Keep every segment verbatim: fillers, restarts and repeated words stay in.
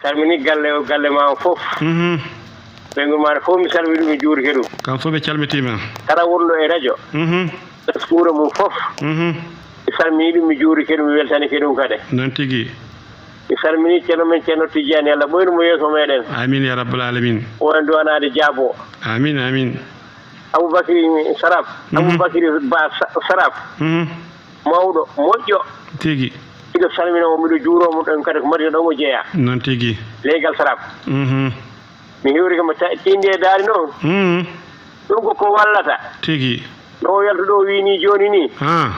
Salmini galle o, galle ma o fof. Mhm. Ɓeyngu maɗa fof mi salmini ɗum, mi juurike ɗum. Kam fof ɓe calmitiima. Kala wonɗo e radio. Mhm. Taskura mum fof. Mhm. Mi salmini ɗum, mi juurike ɗum, mi weltanike ɗum kadi. Noon tigi. Mi salmini ceerno men, ceerno Tijjani, Allah ɓoynu mo yeeso meɗen. Amin ya rabbal alamin. Wona duwanaade jaabo. Amin, amin. Aboubacry Saraf. Mhm. Aboubacry Ba Sa-, Saraf. Mhm. Mawɗo, moƴƴo. Tigi. Miɗo salmina mo, miɗo juuro mo ɗon kadi ko Madina ɗo mo jeeya. Noon tigi. Leegal Saraf. Mhm. Mi hiwri ko mo ta-, tindi e daari noon. Mhm. Ɗum ko ko wallata. Tigi. No o yaltu ɗo wii ni jooni ni. Ah.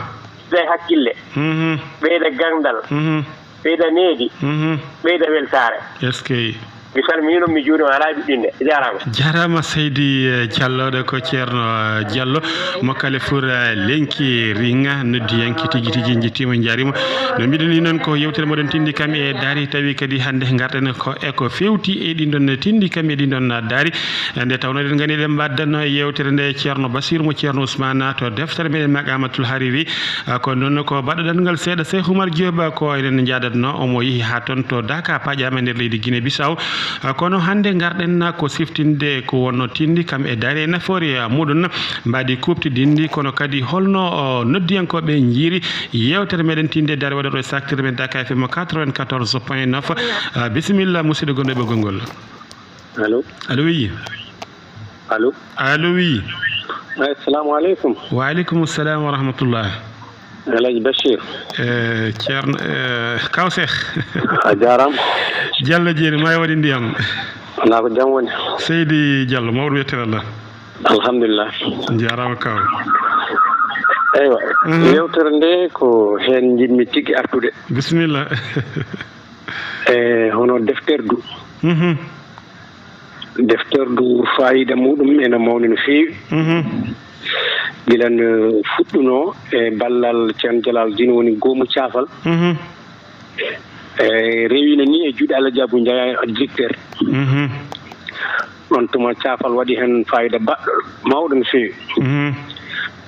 Ɓeyda hakkille. Mhm. Ɓeyda gandal. Mhm. Ɓeyda needi. Mhm. Ɓeyda weltaare. Est-ce que? Mi salmini ɗum, mi juurima, alaa e ɗuɗɗinde. Jaaraama. Jaaraama seydi, eh, Diallo, ɗo ko Ceerno, eh, Diallo, mo Kalefour, eh, Lenki Ringa, noddiyanke tigi tigi, en njettiima, en njaariima. No mbiɗen ni noon ko yewtere moɗon tindi kam e daari, tawi kadi hannde ngarɗen ko e ko fewti e ɗin ɗon tindi kam e ɗin ɗon daari. Nde tawnoo eɗen nganndi eɗen mbaddano yewtere nde Ceerno Basiir mo Ceerno Ousmane to deftere meɗen Maqamatul Hariri. Ah, ko noon ko baɗɗo ɗanngal seeɗa Cheikh Oumar Diop, ko enen njaadatno, omo yehi haa toon to Daka, paaƴaama e nder leydi Guinée Bissau. Ah, kono hannde ngarɗen ko siftinde ko wonno tindi kam e daari e nafoore, ah, muɗum mbaadi kuuɓtidinndi, kono kadi holno, oh, noddiyankooɓe njiiri yewtere meɗen tinde daari waɗoto e saktirde men Daka F M quatre-vingt-quatorze point neuf. Ah, bisimilla, musidɗo gonɗo e ɓoggol ngol. Allo. Allo, wi. Allo. Allo, wi. Assalamu aleykum. Wa aleykum salam wa rahmatullah. Alhaji Bachir. Eh, Ceerno, eh, Kaw Seex. A jaaraama. Diallo Jeeri, ma e waɗi ndiyam. Wonaa ko jam woni. Seydi Diallo, mawɗo wiyetee Allah. Alhamdulillah. Jaaraama Kaw. Eywa, mhm, yewtere nde ko heen njiɗmi tigi artude. Bisimilla. E hono defterdu. Mhm. Defterdu, faayiida muɗum ene mawni no feewi. Mhm. Gila no fuɗɗunoo e ballal Ceerno Jalal Diin, woni goomu Caafal. Mhm. E rewino ni e juuɗe Alhaji Abou Ndiaye, directeur. Mhm. Ɗon tuma Caafal waɗi heen faayiida baɗɗo mawɗo no feewi. Mhm.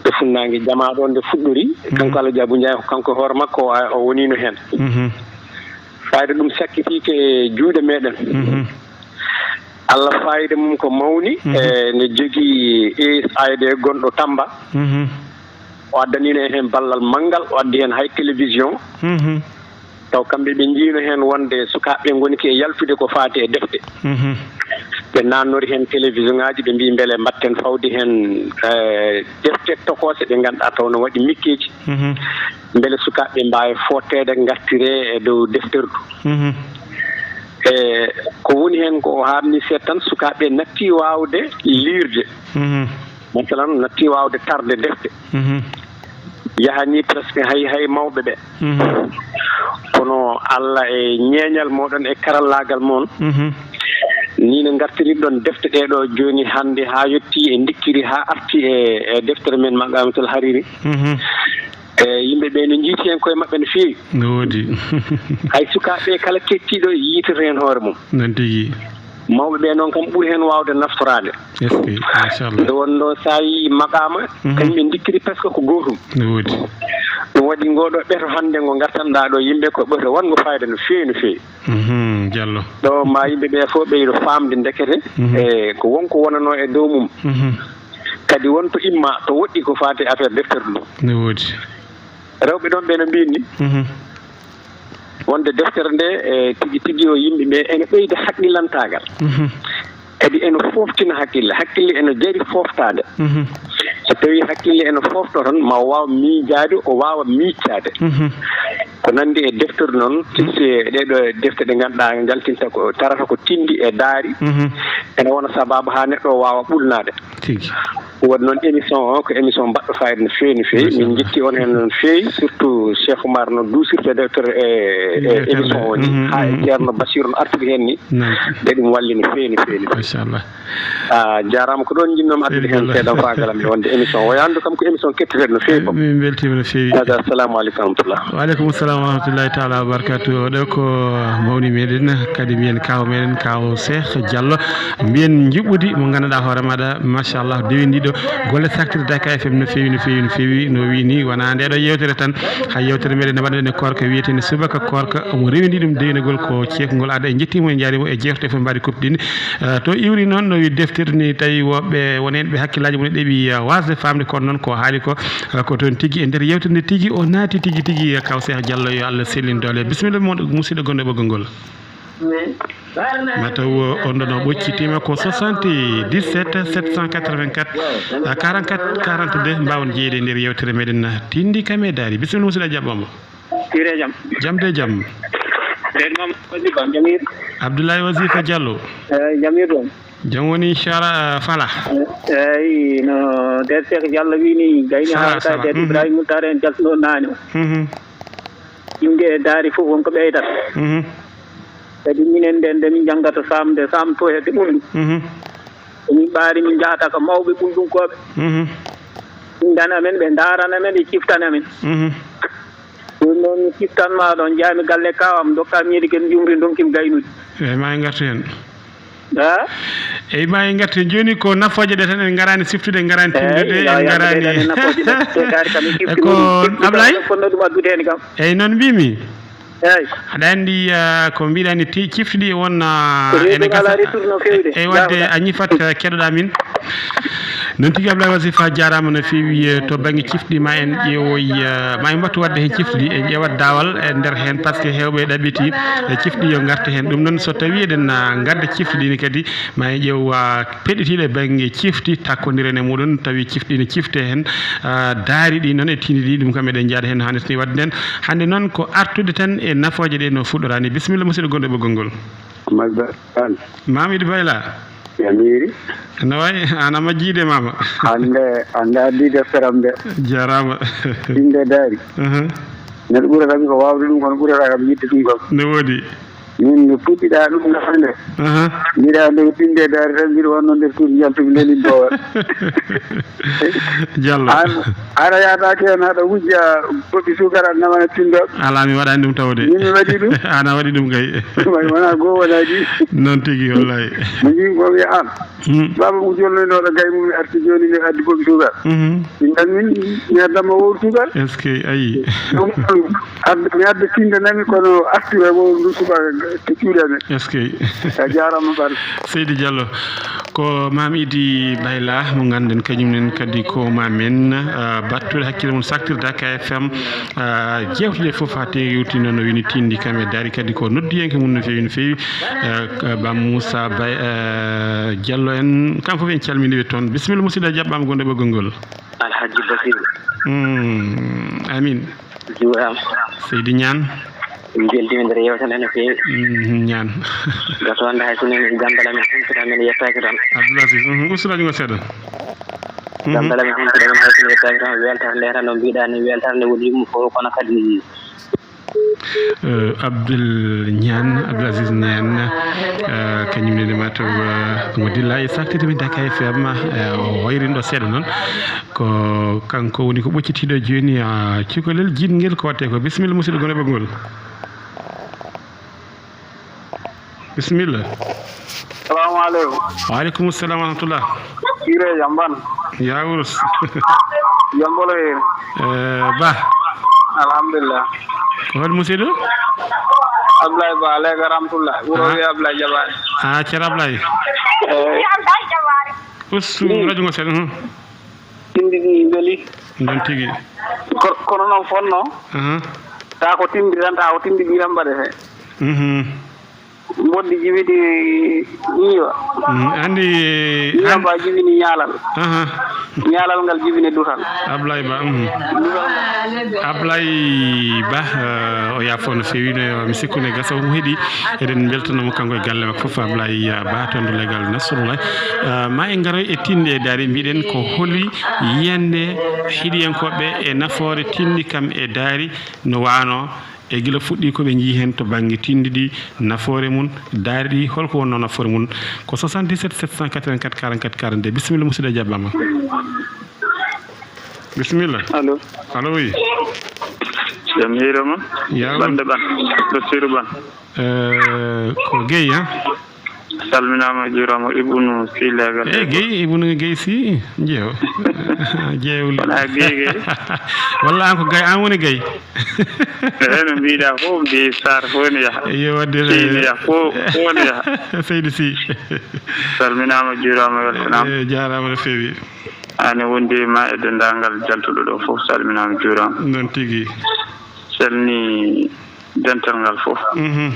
Nde funnaange jamaa ɗo nde fuɗɗori, mhm, kanko Alhaji Abou Ndiaye, ko kanko e hoore makko o, o woniino heen. Mhm. Fayda ɗum sakkitiike e juuɗe meɗen. Mhm. Allah fayda mum ko mawni, mhm, e ne jogii U S A I D gonɗo Tamba. Mhm. O addaniino en heen ballal manngal, o addi heen hay télévision. Mhm. Taw kamɓe ɓe njiino heen wonde sukaaɓe ɓe ngoni ke e yaltude ko faati e defte. Mhm. Ɓe naannori heen télévision ŋaaji, ɓe mbii mbele mbatten fawde heen, eh, defte tokoose ɗe ngannduɗaa taw no waɗi mikkeeji. Mhm. Mbele sukaaɓe ɓe mbaawi footeede, ngartire e dow defterdu. Mhm. E ko woni heen ko o haamni seeɗa tan, sukaaɓe ɓe natti waawde liirde. Mhm. Masalan, natti waawde tarde defte. Mhm. Yahani presque hay, hay mawɓe ɓe. Mhm. Kono Allah e ñeeñal moɗon e karallaagal mon. Mhm. Ni no ngartiriɗon defte ɗe ɗo jooni hannde haa yotti e ndikkiri haa arti e, e deftere men Maqamatul Hariri. Mhm. E yimɓe ɓe no njiiti heen koye maɓɓe no feewi. No woodi. Hay sukaaɓe kala kettiiɗo yiitoto heen hoore mum. Noon tigi. Mawɓe ɓe noon kam ɓuri heen waawde naftoraade. Est-ce que? Machallah. Nde wonno so a yii maqaama, mhm, kañum en ndikkiri presque ko gootum. No woodi. Ɗum waɗi ngoo ɗoo ɓeto hannde ngo ngartanɗaa ɗo yimɓe ko ɓeto waɗngo fayda no feewi, no feewi. Mhm, Diallo. Ɗo ma yimɓe ɓe fof ɓeydo faamde ndekete, mhm, e ko wonko wonanoo e dow mum. Mhm. Kadi won to imma to woɗɗi ko faati e affaire deftere ɗum. No woodi. Rewɓe ɗoon ɓe no mbiinni. Mhm. Wonde deftere nde, e, tigi tigi o yimɓe ɓe ene ɓeyda haqqillantaagal. Mhm. Kadi ene fooftina hakkille. Hakkille ene jari fooftaade. Mhm. So tawii hakkille ene foofto tan, ma o waaw miijaade, o waawa miijtaade. Mhm. Ko nanndi e deftere noon, mhm, tigi ɗee ɗo defte ɗe ngannduɗaa njaltinta ko, tarata ko tindi e daari, mhm, ene wona sabaabu haa neɗɗo o waawa ɓulnaade. Tigi. Waɗi noon émission o, ko émission mbaɗɗo fayida no feewi, no feewi. Min njetti on heen no feewi, surtout Cheikh Oumar no duusirta docteur e, e émission o ni, mhm, haa e, mhm, Ceerno Bachir no artude heen ni. Noon. Nde ɗum walli no feewi, no feewi, no feewi. Machallah. A jaaraama, ko ɗoon njiɗnoo-mi addude heen seeɗa faagal am e wonde émission o. Yaandu kam ko émission kettoteeɗo no feewi, Bob. Min mbeltiima no feewi. Hada, assalamu aleykum wa rahmatullah. Wa aleykum salam wa rahmatullahi taala wa barakatuh. Ɗo ko mawni meɗen, kadi mbiyen kaaw meɗen, kaaw Cheikh Diallo. Mbiyen njuɓɓudi mo ngannduɗaa hoore maaɗa, machallah, dewindiiɗo Golle saktirde Dakar F M no feewi, no feewi, no feewi, no wiyi ni, wona nde ɗo yewtere tan, hay yewtere meɗen nde mbaɗɗen e koorka wiyetende subaka koorka, omo rewindi ɗum deynagol ko ceekngol aada. En njettii mo, en njaari mo e jeewte fof mbaɗi kuɓɗini. Eh, to iwri noon no wiyi deftere ni, tawi woɓɓe won heen ɓe hakkillaaji mum ne ɗeɓi, eh, waasde faamde, kono noon ko haali ko, eh, ko toon tigi e nder yewtere nde tigi o naati tigi tigi, eh, kaw Seex Jallo, yo Allah sellin doole. Bisimilla mo, musidɗo gonɗo e ɓoggol ngol. Mataw on ɗon o ɓoccitiima ko soixante-dix-sept sept cent quatre-vingt-quatre quarante-quatre quarante-deux, mbaawon jeyeede e nder yewtere meɗen Tinndi kam e Daari. Bisimilla musidɗo, a jaɓɓaama. Hiire jam. Jam de jam. Nden mam Wasifa, jam hiiri? Abdoulaye Wasifa Diallo. Eh, jam hiiri toon? Jam woni, inchallah, Fala. Eeyi, no Der Seek Diallo wiyi ni, gayni Fala, haalata Fala. Der Mhm. Ibrahima Moutar en jaltuno naane o. Mhm. Yimɓe e Daari fof won ko ɓeydata. Mhm. Kadi minen nden nde min njanngata saamde, saamto hedde ɓunndu. Mhm. Min ɓaari min njahata ko mawɓe ɓunndunkooɓe. Mhm. Ɓe ndana men, ɓe ndaarana men, ɓe ciftana men. Mhm. Ɗum noon mi ciftan ma ɗoon, njaami galle kaw am, ndokka mi yedi ken njumri, ndonkim gaynude. Eeyi, ma en ngartu heen. Ha? Eeyi, ma en ngartu heen. Jooni ko nafooje ɗe tan en ngaraani siftude, en ngaraani tindude, eeyi, en yo Allah ngaraani. Ɓeydan en nafooje ɗe. Te kaari kam en e cifti ko ɗum. Cifti Ablaye? Ɗum fotno ɗum addude heen kam. Eeyi, noon mbimi. Eeyi. Aɗa anndi, ah, ko mbiɗa ni ti-, cifti ɗi won, ah, ko reedu ene gasa. Alaa retour no feewi de. Eeyi, wadde a ñifat, ah, keɗoɗaa min. Noon tigi Ablaye Wasifa jaaraama no feewi, eh, to bannge cifti ma en ƴeewoy, eh, ma en mbattu waɗde heen cifti ɗi, en ƴeewat daawal e nder heen, par ce que heewɓe ɗaɓɓiti, eh, cifti yo ngarte heen. Ɗum noon so tawii eɗen, ah, ngadda cifti ɗi ne kadi, ma en ƴeew, ah, peɗɗitiiɗo e bannge cifti, takkondiren e muɗum, tawi cifti ne cifte heen, ah, daari ɗi noon e tinndi ɗi, ɗum kam eɗen njaada heen no haanirta ni. Waɗde nden, hannde noon ko artude tan e nafooje ɗe no fuɗɗoraa ni. Bisimilla musidɗo gonɗo e ɓoggol ngol. Magga an. Mamidi Bayla. Yamiiri. No wayi, an a majjiide mama. Hannde, hannde addi defteram de. Jaaraama. Tinndi e Daari. Aha. Neɗɗo ɓurata kam ko waawde ɗum, kono ɓurata kam yiɗde ɗum kam. Ne woodi. Min mi puɗɗiɗaa ɗum hannde. Aha. Mbiɗa nde Tinndi e Daari tan, mbiɗa wonno nder suudu njaltumi lelin bowal. Diallo. An, ara yaadaaki heen haɗa wujja ɓoɓɓi suukara, aɗa nawana tinndooɓe. Alaa, mi waɗaani ɗum tawde. Min mi waɗi ɗum. An a waɗi ɗum kay. Way wonaa goo, wonaa ɗiɗi. Noon tigi, wallahi. Mi wiyi ko wiya an. Hmm. Baaba mo jolnoynooɗo gay mum mi arti jooni mi addi ɓoɓɓi suukara. Mhm. Min tan min mi addama wowru suukara. Est-ce que ayi? Ɗum ɗon adda, mi adda tinndana mi kono artira wowru ndu suukara to cuuɗi amen. Est-ce que? A jaaraama Ɓar. Seydi Diallo. Ko Maam Idi Bayla mo ngannduɗen kañum nen kadi ko Maam en, ah, battuɗo hakkille mum saktirde Dakar F M, ah, jeewte ɗe fof haa tewti noon no wini tinndi kam e daari kadi ko noddiyanke mum no feewi no feewi, ah, ko Bam Moussa Bay, ah, Diallo en, kam fof en calmini ɓe toon. Bisimilla musidɗo a jaɓɓaama gonɗo e ɓoggol ngol. Alhaji Basiru. Mm, amin. Juuraama. Seydi Ñaan. Min mbeltiima nder yeewtere nde no feewi. Mhm, Ñaan. Gato wonde hay so min gandal amen humpita, min yettaaki tan. Abdoul Aziz, mhm, ustu radio ngo seeɗa. Mhm. Gandal amen humpita, min hay so min yettaaki tan. Weltaare nde tan no mbiɗa ni, weltaare nde woni yumma fof, kono kadi. Eh, Abdoul Ñaan, Abdoul Aziz Ñaan, eh, kañum nene mataw, eh, omo dilla e saktitimi Dakar F M, eh, o wayrinɗo seeɗa noon. Ko kanko woni ko ɓoccitiiɗo jooni, ah, cukalel jiɗngel ko waɗte ko. Bisimilla, musidɗo gonɗo e ɓoggol. Bisimilla. Salamu aleykum. Wa aleykum salam wa rahmatullah. Hiire jam ban. Ya wurus. Jam bolo hiire. Eh, Ba. Alhamdulillah. Ko hol musidɗo? Ablaye Ba, Lega Ramtullah. Wuro Ah. wiye Ablaye Jabaare. Ah, Ceerno Ablaye. Eh. Ustu Mm. radio ngo seeɗa. Hmm. Tinndi ɗi mbeli. Noon tigi. Ko-, kono noon fonno. Aha. Taa ko tinndi tan, taa ko tinndi ɗi tan mbaɗetee. Mhm. Mboddi jibini ñiiwa. Mhm. Anndi ñiiwa an- ba jibini ñaalal. Aha. Ñaalal ngal jibini dutal. Ablaye Ba, mhm. Dutal ngal. Ablaye Ba, eh, o yaafo no feewi, no mi sikku ne gasa omo heɗi. Eɗen mbeltanoo mo kanko e galle makko fof, Ablaye Ba, toon to legal Nasrullah. Eh, ma en ngaroy e tinndi e daari, mbiɗen ko holi yiyannde heɗiyankooɓe e nafoore tinndi kam e daari no waano e gila fuɗɗi ko ɓe njii heen to bannge tinndi ɗi, nafoore mum, daari ɗi, holko wonnoo nafoore mum? Ko soixante-dix-sept sept cent quatre-vingt-quatre quarante-quatre quarante-deux. Bisimilla, musidɗo, a jaɓɓaama. Bisimilla. Allo. Allo, oui. Jam hiire mon. Yaw. Bande Ban. Basiru Ban. Eh, ko Guèye, ha? Salminaama, juuraama, Ibnu Sii Leegal. Eh, Gey, Ibnu Gey Sii, jeew. Jeewli. Wonaa Gey Gey. Walla aan ko Gay, aan woni Gay. Eh, no mbiiɗaa fof, mbiyi Saar fof ne yaha. Yo, wadde Sii ne yaha, fof, fof ne yaha. Seydi Sii. Salminaama, juuraama, weltanaama. Eh, jaaraama no feewi. Aan e wondiiɓe ma e denndaangal jaltuɗo ɗo fof, salminaama, juuraama. Noon tigi. Salmini dental ngal fof. Mhm.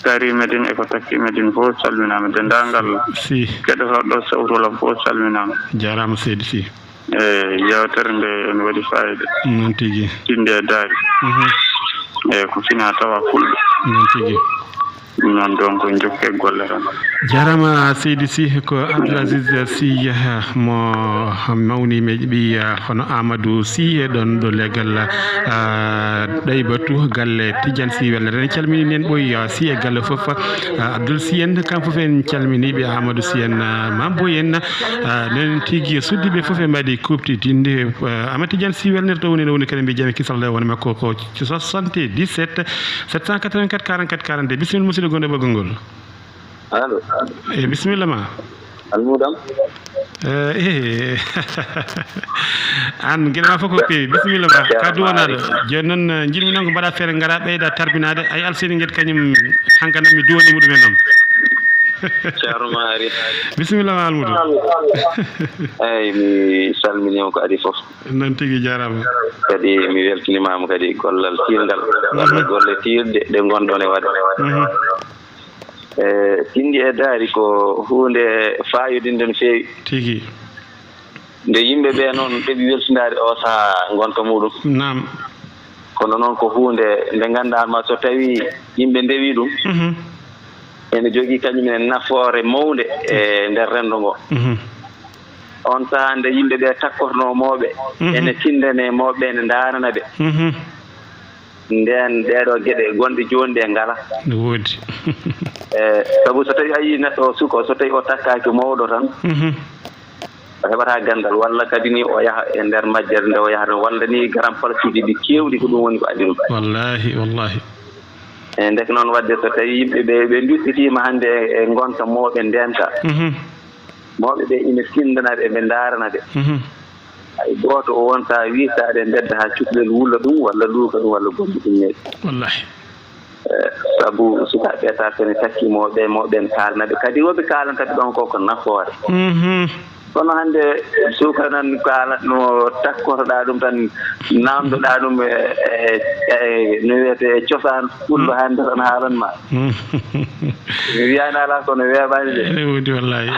Kari Medine e ko takki Medine fof, salminaama. Denndaangal Sii. Keɗotooɗo ɗo sawtu lam fof, salminaama. Jaaraama, seydi Sii. E yeewtere nde ene waɗi faayiida. Noon tigi. Tinde e daari. Mhm. E ko fina tawa fulɓe. Noon tigi. Ɗum noon, donc, njokke golle tan. Jaaraama, seydi Sii. Ko Abdoul Aziz Sii, eh, mo mawni me ɓiya, eh, hono Amadou Sii, e ɗon ɗo legal, eh, Ɗaybatu, galle Tidiane Sii Welnere. En calmini nen ɓoy, eh, Sii e galle fof. Eh, Abdoul Sii en, kam fof en calmini ɓe, Amadou Sii en, eh, Mam Boy en, eh, nen tigi suddiɓe fof e mbaɗi kuɓti dinde, eh, Amadou Tidiane Sii Welnere to woni, no woni kadi mbi jami kisal nde woni makko ko soixante-dix-sept, sept cent quatre-vingt-quatre, quarante-quatre, quarante-deux. Bisimilla, musidɗo gonɗo e ɓoggol ngol. Allo. E, bisimilla ma. Almuudam. Eh, eh. Aan, geɗe ma fof ko peewi. Bisimilla ma. Ka duwanaaɗo. Jooni noon, eh, njiɗmi noon ko mbaɗa feere ngara ɓeyda tarbinaade. Ay Alseydi Nged kañum hankana mi duwani muɗum en noon. Ceerno Maari. Bisimilla ma, Almuudo. Eyi, mi salminiima ko adii fof. Noon tigi, jaaraama. Kadi mi weltinimaama kadi gollal tiiɗngal, walla golle tiiɗɗe ɗe ngonɗon e waɗde. Mhm. E, tinndi e daari ko huunde faayodinde no feewi. Tigi. Nde yimɓe ɓe noon ɗeɓi welsindaade o sahaa ngonka muɗum. Naam. Kono noon ko huunde nde ngannduɗaa ma so tawii yimɓe ndewii ɗum, mhm, ene jogii kañum en nafoore mawnde e nder renndo ngo. Mhm. On sahaa nde yimɓe ɓe takkotonoo mawɓe, mhm, ene tinndane mawɓe, ene ndaarana ɓe. Mhm. Ndeen ɗeeɗoo geɗe gonɗe jooni ɗe ngala. No woodi. E, sabu so tawii a yii neɗɗo o suka, so tawii o takkaaki mawɗo tan, mhm, o heɓataa ganndal, walla kadi ni o yaha e nder majjere nde o yahata, walla ni garan palasuuji ɗi keewɗi, ko ɗum woni ko addi ɗum. Wallaahi, wallaahi. E, ndeke noon waɗde so tawii yimɓe ɓe, ɓe nduttitiima hannde e, e ngonka mawɓe ndeenka. Mhm. Mawɓe ɓe ina tinndana ɓe, ɓe ndaarana ɓe. Mhm. Hay gooto o wonta wiisaade mbedda haa cukalel wula ɗum, walla luuka ɗum, walla gomɗi ɗum neeɓi. Wallaahi. Eh, sabu sukaaɓe ɓe, tawa so ne takki mawɓe, mawɓe en kaalana ɓe. Kadi woɓɓe kaalanta ɓe ɗon ko, ko nafoore. Mhm. Kono hannde suka nan kaala no takkotoɗaa ɗum tan, naamndoɗaa ɗum e, e, e, no wiyetee, cosaan pullo, mm, hannde tan haalan ma. Mm. Mi wiyaani alaa, kono weeɓaani de. Ene woodi wallahi.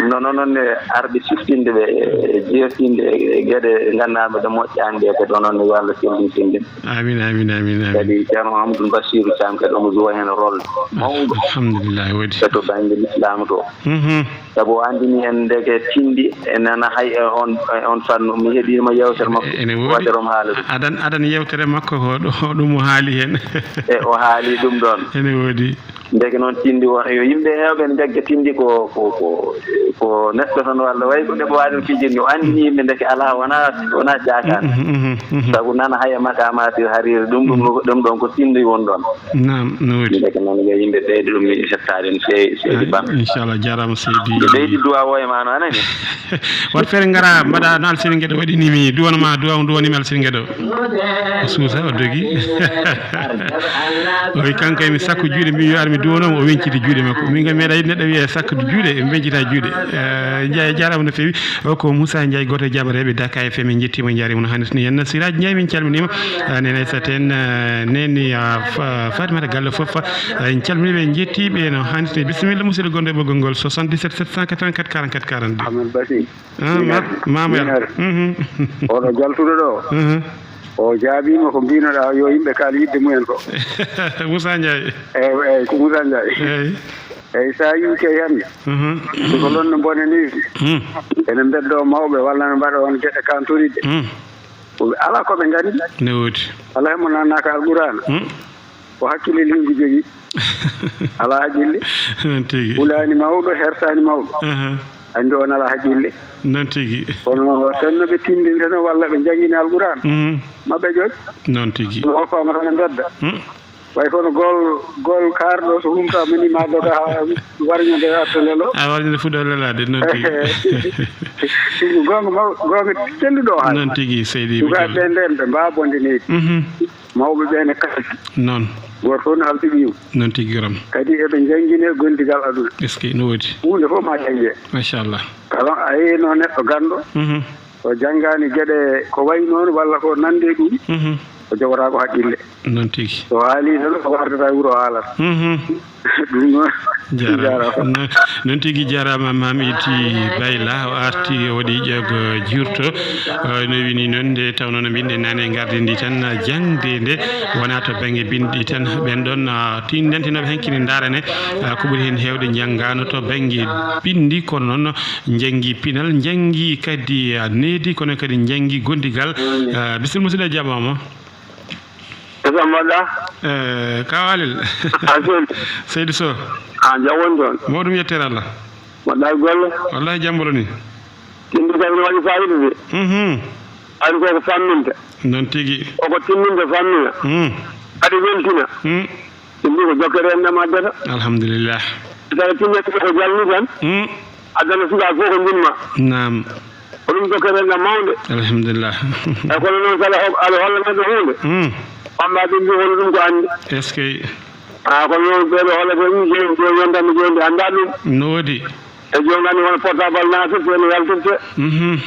Ɗum noon, onon ne arɓe siftinde ɓe, e jeertinde e geɗe ngannduɗaa ɓe moƴƴaani ɗe, kadi onon ne yo Allah sellin sendin. Amin, amin, amin, amin. Kadi Ceerno Amadou Bassirou Thiam kadi omo joue heen rôle mawɗo. Alhamdulillah, woodi. E to bannge l'islam to. Mhm. Sabu o anndini en ndeke tinndi e nana hay e on, e on fannu. Mi heɗiima yeewtere makko. E-, ene woodi. Waɗde ɗum haala ɗum. Adan, adan yeewtere makko ko ɗo, ɗum o haali heen. E o haali ɗum ɗoon. Ene woodi. Ndeke noon tinndi won, yo yimɓe heewɓe ne njagga tinndi ko, ko, ko, ko neɗɗo tan walla way ko ɗeɓo waawi ɗum fijirde. O anndini yimɓe ndeke alaa, wonaa, wonaa caakaan. Mhm, mhm, mhm. Sabu nana haya maqaamaatil hariiri ɗum, ɗum, ɗum ɗoon ko tinndi won ɗoon. Naam, no woodi. Ndeke noon yo yimɓe ɓeydo ɗum hettaade no feewi, seydi Ba. Inchallah, jaaraama seydi. Ɓe ɓeydi duwaa o e maa no anani. Waɗ feere ngara, mbaɗa no Alseydi Geɗo waɗini mi, duwano ma, duwa, duwani mi Alseydi Geɗo. O suusa, o dogi. O wi kanko e mi sakko juuɗe, mbi yo ar mi duwano mo, o wenciti juuɗe makko. Min kam meeɗa yiɗ neɗɗo wiya sakko juuɗe, mi wencita juuɗe. Eh, Njaay, jaaraama no feewi. O ko Moussa Ndiaye, gooto e jaabareeɓe Daka F M, en njettiima, en njaariima no haanirta ni. En Siraj Ndiaye, min calminiima. Eh, Nene Aissata en, eh, Neni, ah, Fa-, Fatimata Gallo fof, eh, en calminii ɓe, en njettii ɓe no haanirta ni. Bisimilla, musidɗo gonɗo e ɓoggol ngol, soixante-dix-sept sept cent quatre-vingt-quatre quarante-quatre quarante-deux. Amadou Basi. Ah, ma-, Maam Yar. Minar. Mhm. Oɗo jaltuɗo ɗo. Mhm. O jaabiima ko mbinoɗaa yo yimɓe kaal yiɗde mumen ko. Moussa Ndiaye. Eyi, eyi, ko Moussa Ndiaye. Eyi. Eyi, so a yii kay hannde. Mhm. Ko lonno bone ni. Mhm. Ene mbeddo mawɓe walla ne mbaɗa on geɗe kantoriɗe. Mhm. Ko ɓe alaa ko ɓe nganndi. Ne woodi. Alaa heen mo nannaaka Alqur'aana. Mhm. Ko hakkille liingu jogii. Alaa haqqille. Noon tigi. Hulaani mawɗo, hersaani mawɗo. Aha. Anndi on alaa haqqille. Noon tigi. Kono tan no ɓe tinndinta no walla ɓe njangini Alqur'aana. Mhm. Ma ɓe jooj. Noon tigi. No o faama tan e mbedda. Mhm. Way kono gol, gol kaarɗo so humta mini ma doga ha warñude arta lelo. A warñude fuɗo lelaade, noon tigi. Ɗum ko goonga maw-, goonga telluɗo o haala. Noon tigi, seydi Ibu Sukaaɓe Jallo. Ɓe ndeen ɓe mbaa bonde neydi. Mhm. Mawɓe ɓe ne kadi. Noon. Gooto fof ne haldi ɓiyum. Noon tigi, Goram. Kadi eɓe njanngine gondigal aduna. Est-ce que no woodi? Huunde fof ma jannge. Machallah. Kala a yeyno neɗɗo ganndo. Mhm. O janngaani geɗe ko wayi noon walla ko nande ɗum, mhm, o jogotaako haqqille. Noon tigi. So haali tan o wartata e wuro o haalata. Mhm. Ɗum noon. Jaaraama. Jaaraama. Noon, noon tigi jaaraama Maam Idi Bayla, o arti o waɗi ƴeego juurto. Eh, no wini noon nde tawnoo no mbinɗen naane e ngardi ndi tan, ah, jaŋde nde wonaa to baŋnge binndi tan. Ɓeen ɗoon, ah, tiindantinooɓe hankine ndaarane, ah, ko ɓuri heen heewde njanngaano to baŋnge binndi, kono noon njanngi pinal, njanngi kadi, ah, needi, kono kadi njanngi gondigal. Ah, bisimilla musidɗo, a jaɓɓaama. Ko jam mbaɗɗa? Eh, Ka Walel. A seydi. Seydi Sow. A jam woni toon? Mawɗum yettere Allah. Mbaɗɗa e golle? Wallahi jam bolo ni. Tindi kadi no waɗi fayida de. Mhm. Ari ko ko famminte. Noon tigi. Koko timminde fammina. Mm. Kadi weltina. Mm. Ɗum ɗo ko jokkere enɗam addata. Alhamdulillah. Tawa timmata ko jalni tan. Mm. Addana suka fof ko ndimma. Naam. Ko ɗum jokkere enɗam mawnde. Alhamdulillah. E kono noon kala o-, aɗa holla neɗɗo huunde. Mm. Wamba ɓe mbi hono ɗum ko anndi. Est-ce que? Ah, kono noon ɓeɗo hollata ɗum joni, joni yonta mi joni annda ɗum. No woodi. E joni anndi hono portable natirte, no yaltirte. Mhm.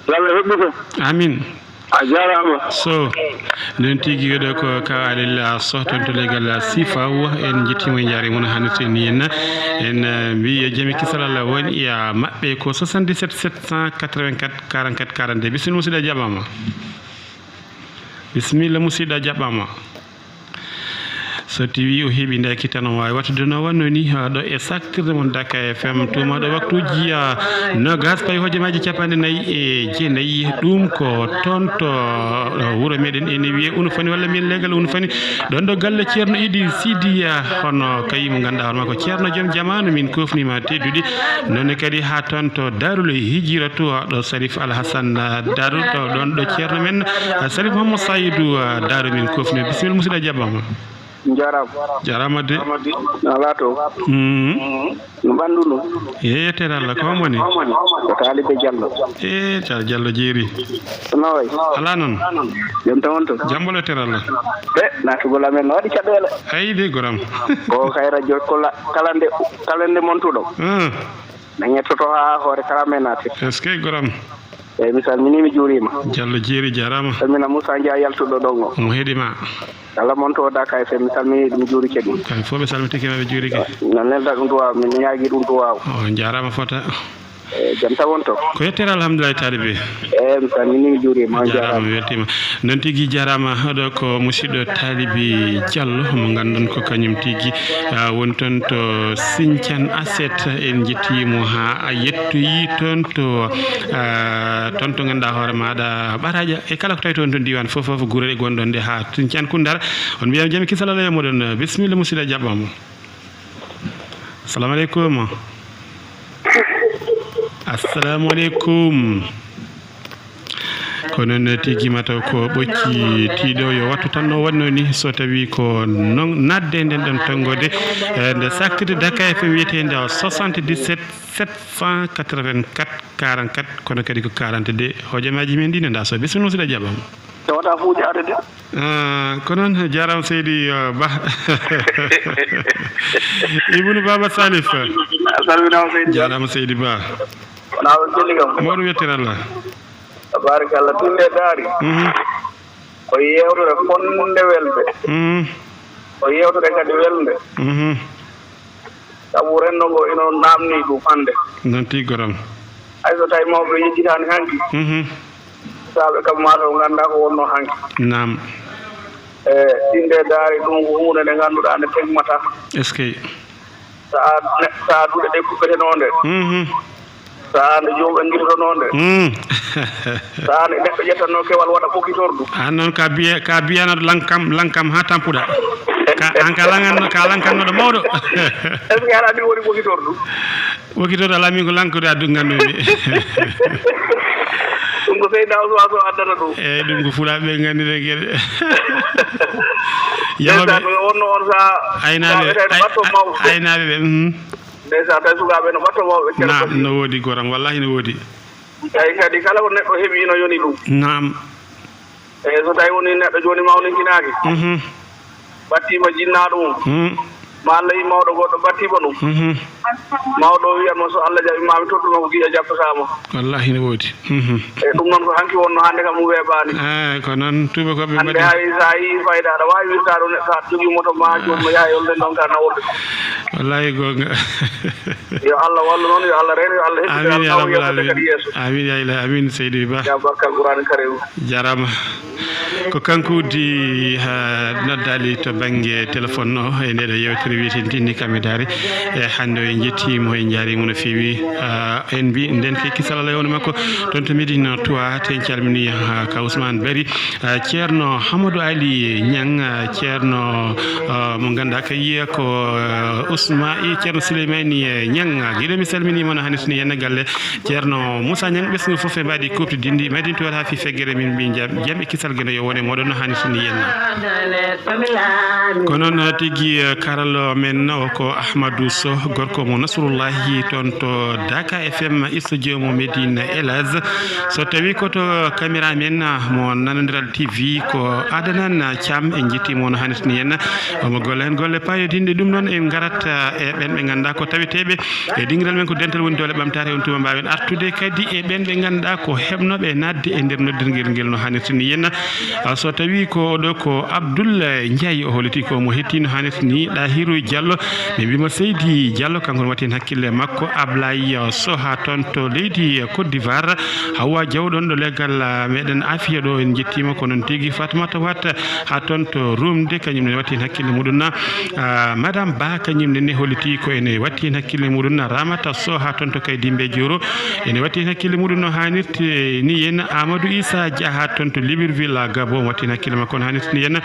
Yo Allah heɓɓito. Amin. A jaaraama. So, noon tigi, oɗo ko Ka Alil Soh, toon to legal Sifaw. En njettiima, en njaariima no hannirta ni en. En, eh, mbi yo jam e kisal Allah won e maɓɓe ko soixante-dix-sept sept cent quatre-vingt-quatre quarante-quatre quarante-deux. Bisimilla, musidɗo, a jaɓɓaama. Bisimilla, musidɗo, a jaɓɓaama. So tawi o heɓi ndeke tan, o waawi waɗtude no wonno ni, ah, ɗo e saktirde mon Dakar F M, tuumaaɗo waktuuji, ah, noogaas payi hojomaaji capanɗe nayi e jeenayi. Ɗum ko toon to, ah, wuro meɗen ene wiyee Unufani walla mbiyen leegal Unufani. Ɗoon ɗo galle Ceerno Idi Sidi, ah, hono kayi mo ngannduɗaa hoore maa ko Ceerno joom jamaanu, min kofniima tedduɗi. Noon ne kadi haa toon to Daarul Hijiratu, ah, ɗo Sarif Alhasan, ah, Daaru, ɗo, ɗoon ɗo Ceerno men, ah, Sarif Mahamadou Saydou, ah, Daaru min kofni. Bisimilla, musidɗo, a jaɓɓaama. Njaaraama. Njaaraama de. No alaa to? Mm. No ɓanndu ndu? Yettere Allah, ko on woni? Ko taalibe Jallo. E, Cal Jallo Jeeri. No wayi? Alaa noon? Jam tan won to? Jam bolo, yettere Allah. E, naatugol amen no waɗi caɗeele. Ay de, goram. Ko kay radio ko la-, kala nde, kala nde montuɗo. Mm. Mi ƴettoto haa hoore kala men naati. Est-ce que, goram? Eeyi, mi salminii, mi juuriima. Jallo Jeeri, jaaraama. Salmina Moussa Ndiaye yaltuɗo ɗon o. Omo heɗii ma. Kala mon to Dakar F M, mi salminii ɗum, juurike ɗum. Kamɓe fof ɓe salmitiike ma, ɓe juurike. No nelda ɗum duwaaw, min ñaagii ɗum duwaaw. O, jaaraama fota. Eeyi, jam tan won to? Ko yettere, alhamdulillahi, taalibe. Eeyi, mi salminii, mi juuriima, on jaaraama, jaaraama. Mi weltiima. Noon tigi jaaraama, oɗo ko musidɗo taalibi Diallo, mo ngannduɗon ko kañum tigi, ah, woni toon to Sinthiane Aset. En njettii mo haa yettoyi toon to, ah, toon to ngannduɗaa hoore maaɗa Ɓaraaƴa. E kala ko tawi toon, toon diiwaan fof, fof gure ɗe ngonɗon ɗe haa Sinthiane Koundara. On mbiyaama jam e kisal Allah e moɗon. Bisimilla, musidɗo, a jaɓɓaama. Assalamu aleykum. Assalamu aleykum. Ko noon tigi, mataw ko ɓocci tiiɗo, yo wattu tan no waɗno ni, so tawi ko noon naatde e nden ɗon tonngoode, e nde saktirde Dakar F M wiyeteende o soixante-dix-sept sept cent quatre-vingt-quatre quarante-quatre, kono kadi ko quarante-deux. Hojomaaji men ɗi ne nda so. Bisimilla, musidɗo, a jaɓɓaama. Tawata fuuji arde de. Ah, ko noon, jaaraama seydi, ah, Bah. Ibnu Baba Salif. A salminaama seydi. Jaaraama seydi Bah. Wonaa on selli kam. Mawɗum yettere Allah. Tabaarakallah, tinde daari. Mhm. Ko yeewtere fonnde welde. Mhm. Ko yeewtere kadi welde. Mhm. Sabu renndo ngo ino naamnii ɗum hannde. Noon tigi, goram. Hay so tawi mawɓe yejjitaani hanki. Mhm. Saabe kam maa taw nganndaa ko wonnoo hanki. Naam. E tinde daari ɗum ko huunde nde ngannduɗaa nde tegmata. Est-ce que? Sa'a ne-, sa'a duɗe ɗe kuɓɓetenoo nde. Mhm. Sa'a nde jooɓe ngirtonoo nde. Mm. Sa'a nde neɗɗo ƴettannoo kewal waɗa ɓokitordu. Aan noon ka biye-, ka biyanaɗo lankam, lankam haa tampuɗa. Ka, aan ka langanno-, ka lankannooɗo mawɗo. Est-ce que aɗa anndi woni ɓokitordu? Ɓokitordu alaa, min ko lankude addu nganndu-mi. Ko Seyda Ousmane Sow addata ɗum. Eeyi, ɗum ko fulaaɓe ɓe nganndi ɗen geɗe. Yahooɓe, ndeysaan, ko wonno on sahaa, aynaaɓe, sahaa ɓe tawi ay-, batto mawɗo. Aynaaɓe ɓe, mhm. Ndeysaan, tawi sukaaɓe no batto mawɓe, cere. Naam, no woodi goram, wallahi no woodi. Tawi kadi kala ko neɗɗo heɓi ino yoni ɗum. Naam. Eeyi, so tawi woni neɗɗo jooni mawninkinaaki. Mhm. Battiima jinnaaɗo mum. Hmm. Ma Allah yi mawɗo goɗɗo battiima ɗum. Mhm. Mawɗo o wiyan mo, "So Allah jaɓi ma mi tottuno ko giya jappata mo." Wallahi ne woodi. Mhm. E ɗum noon ko hanki wonno, hannde kam ɗum weeɓaani. Eeyi, ko noon tuubakooɓe hannde mbaɗi. Hay so a yii fayda aɗa waawi wirtaade neɗɗo, aɗa jogii moto ma, joom mo yaha yolde ndonka nawde. Wallahi goonga. Yo Allah wallu noon, yo Allah reeno, yo Allah heɓɓitu. Amin ya rabbal alamin. Kadi yeeso. Amin ya ilahi, amin seydi Ba. Ya barka Alquraan Karim. Jarama. Ko kanko uddi, ha, noddaali to bannge téléphone o e nde ɗo yewtere wiyetee Tinndi Kam e Daari. E hannde o en njettiimo, en njaariimo no feewi. Ah, en mbi nden ke kisal Allah e wonde makko. Toon to Médina trois, en calminii, ha, ka Ousmane Bari. Ah, Ceerno Hamadou Ali Niang, ah, Ceerno, ah, mo ngannduɗaa kay ko, ah, Ousma-, e Ceerno Souleymani, eh, Niang. Giɗo mi salminiima no hannirta ni henna galle. Ceerno Moussa Niang ɓesngu fof e mbaɗi kuuɓti dinndi, Madina Tuwal haa fii feggere min mbi jam, jam e kisal geno yo wone moɗon no hannirta ni henna. Ko noon tigi, eh, karalo men o ko Ahmadou Sow, gorko mo Nasrullahi toon to Daka F M, studio mo Médina Elaz. So tawi ko to caméra men, ah, mo Nanondiral T V ko Adanan Thiam, en njettiimo no hannirta ni henna. Omo golla heen golle paayodinɗe. Ɗum noon en ngarat, ah, e ɓeen ɓe ngannduɗaa ko taweteeɓe e dingiral men ko dental woni doole ɓamtaare, on tuma mbaawen artude kadi e ɓeen ɓe ngannduɗaa ko heɓnooɓe naatde e nder noddirgel ngel no hannirta ni henna. Ah, so tawi ko oɗo ko Abdoul Ndiaye, o holliti ko mo hetti no hannirta ni, Ɗahiru Diallo, ɓe mbiima Seydi Diallo, kanko ne watti heen hakkille makko, Ablaye Sow haa toon to leydi Côte d'Ivoire, Hawa Diaw ɗoon ɗo leggal, ah, meɗen Afia ɗo, en njettiima ko noon tigi, Fatmata Wata haa toon to Rumde, kañum ne watti heen hakkille muɗum na. Ah, Madame Ba, kañum ne holliti ko ene watti heen hakkille muɗum na. Ramata Sow haa toon to Kaydimbe Juro, ene watti heen hakkille muɗum no hannirta ni henna. Amadou Issa Dia haa toon to Libreville, Gabon, watti heen hakkille makko no hannirta ni henna.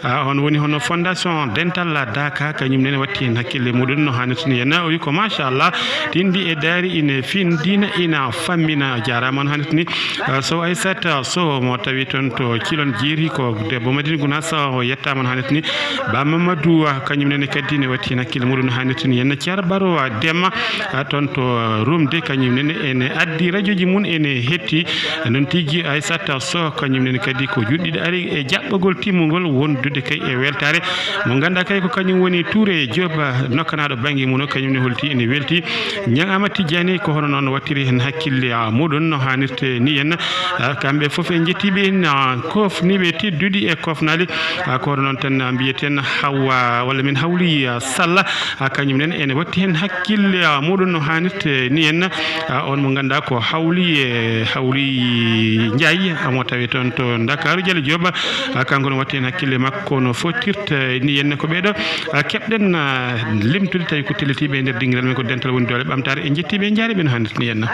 Ah, on woni hono Fondation Dental Daka, kañum ne watti heen hakkille muɗum no hannirta ni henna. O wi ko machallah, tinndi e daari ina findina, ina fammina. Jaaraama no hannirta ni. Ah, Sow Aissata Sow mo tawi toon to Cilon Jeeri, ko debbo Madina Gunaas, o yettaama no hannirta ni. Ba Mamadou, ah, kañum nene kadi ne watti heen hakkille muɗum no hannirta ni henna. Ceerno Baro, ah, Demma, ah, toon to, ah, Rumde, kañum nene ene addi rajooji mum ene hetti. Noon tigi Aissata Sow, kañum nene kadi ko juɗɗiɗo ari e jaɓɓagol timmungol wondude kay e weltaare mo ngannduɗaa kay ko kañum woni Touré Diop, ah, nokkanaaɗo bannge mum o, kañum ne holliti ene welti. Niang Amadou Tidiane, ko hono noon wattiri heen hakkille, ah, muɗum no hannirta ni henna. Ah, kamɓe fof en njettii ɓe, en, ah, koofniiɓe tedduɗi e koofnaali. Ah, ko hono noon tan, ah, mbiyeten Hawa, walla min Hawli, ah, Sall, ah, kañum nen ene watti heen hakkille, ah, muɗum no hannirta ni henna. Ah, on mo ngannduɗaa ko Hawli, eh, Hawli Ndiaye, ah, mo tawi toon to Ndakaaru, Jali Diop, ah, kanko ne watti heen hakkille makko no fottirta ni henna. Ko ɓeeɗo, ah, keɓɗen, ah, limtude, tawi ko tellitiiɓe e nder dingiral men ko dental woni doole ɓamtaare. En njettii ɓe, en njaari ɓe no hannirta ni henna.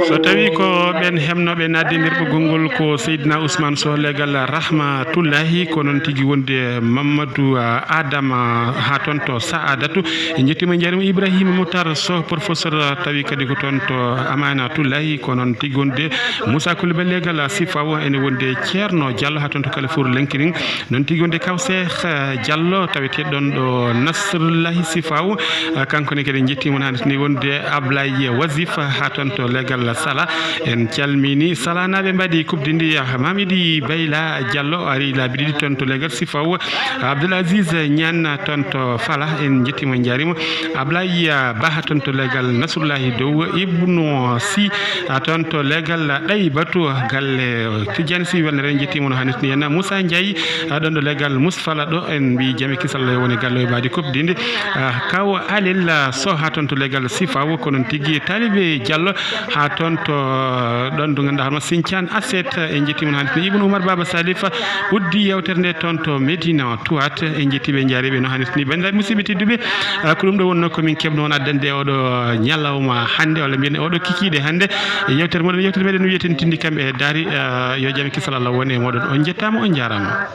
So tawi ko ɓeen heɓnooɓe naatde e nder ɓoggol ngol ko Seydina Ousmane Sow legal Rahmatullahi, ko noon tigi wonde Mamadou, ah, Adama, ah, haa toon to Saadatu. En njettiima, en njaariima Ibrahima Moutar Sow, professeur, ah, tawi kadi ko toon to Amanatullahi, ko noon tigi wonde Moussa Coulibaly legal, ah, Sifaw, ene wonde Ceerno Diallo haa toon to Kalifour Lenkiring. Noon tigi wonde Kawseeh, eh, Diallo, taweteeɗo ɗoon ɗo Nasrullahi Sifaw. Eh, kanko ne kadi en njettii mo no hannirta ni, wonde Ablaye Wazif, eh, haa toon to legal Sala. En calmini Salanaaɓe mbaɗi kuɓdi ndi, eh, Mamidi Bayla Diallo ari laabi ɗiɗi toon to legal Sifaw. Abdoul Aziz Niane toon to Fala, en njettii mo, en njaariima. Ablaye, eh, Bah toon to legal Nasrullahi Dow. Ibnu Sy, eh, toon to legal Ɗaybatu, galle Tidiane Sy, welnere, en njettii mo no hannirta ni henna. Moussa Ndiaye, ah, ɗoon ɗo legal Musfala ɗo, en mbi jam e kisal Allah woni galle o mbaadi kuɓdi ndi. Ah, kaw Alel, ah, Sow haa toon to legal Sifaw, ko noon tigi taalibe Diallo haa toon to, ah, ɗoon ɗo ngannduɗaa hono Sinthiane Aset, en njettii mo no hannirta ni. Ibn Oumar Baba Salif uddi yewtere nde toon to Médina Touat, en njettii ɓe, en njaari ɓe no hannirta ni. Banndiraaɓe musidɓe tedduɓe, ah, ko ɗum ɗo wonnoo ko min keɓnoo on addande oɗo ñalawma hannde, walla mbiyen oɗo kikiiɗe hannde. E yewtere moɗon, yewtere meɗen wiyeten Tinndi Kam e Daari, ah, yo jam e kisal Allah won e moɗon. On njettaama, on njaaraama.